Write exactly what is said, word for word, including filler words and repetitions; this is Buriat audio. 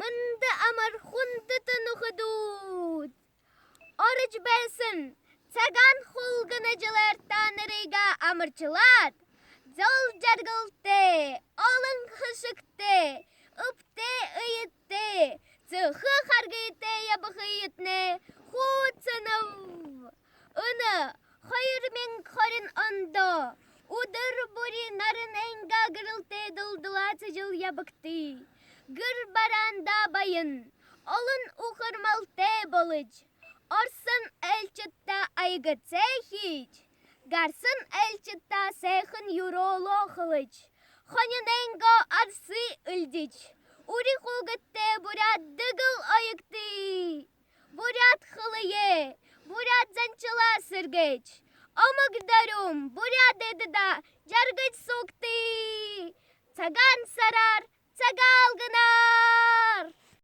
Мэндэ амар, хүндэтэ нүхэдүүд! Орожо байһан Сагаан хулгана жэлээр таанарые амаршалаад, зол жаргалтай, олон хэшэгтэй, эбтэй эетэй, сэхэ харгытай ябахыетнай хөөцэнэб. Энэ хоёр мянга хорин ондо үдэр бүри наранайнгаа гэрэлтэй дулдулаажа жэл ябагты. Гэр бараандаа баян, олон үхэр малтай болож, орсон айлшадта аяга зээ хиижэ, гарсан айлшадта сайхан юрөөлөө хэлэжэ, хонинойнгоо арсые элдэжэ, үри хүүгэдтэй буряад дэгэл оёгты. Буряад хэлэеэ, буряад заншалаа сэргээжэ, омог дорюун буряад эдидээ жаргажа суугты. Сагаан һараар, Сагаалганаар!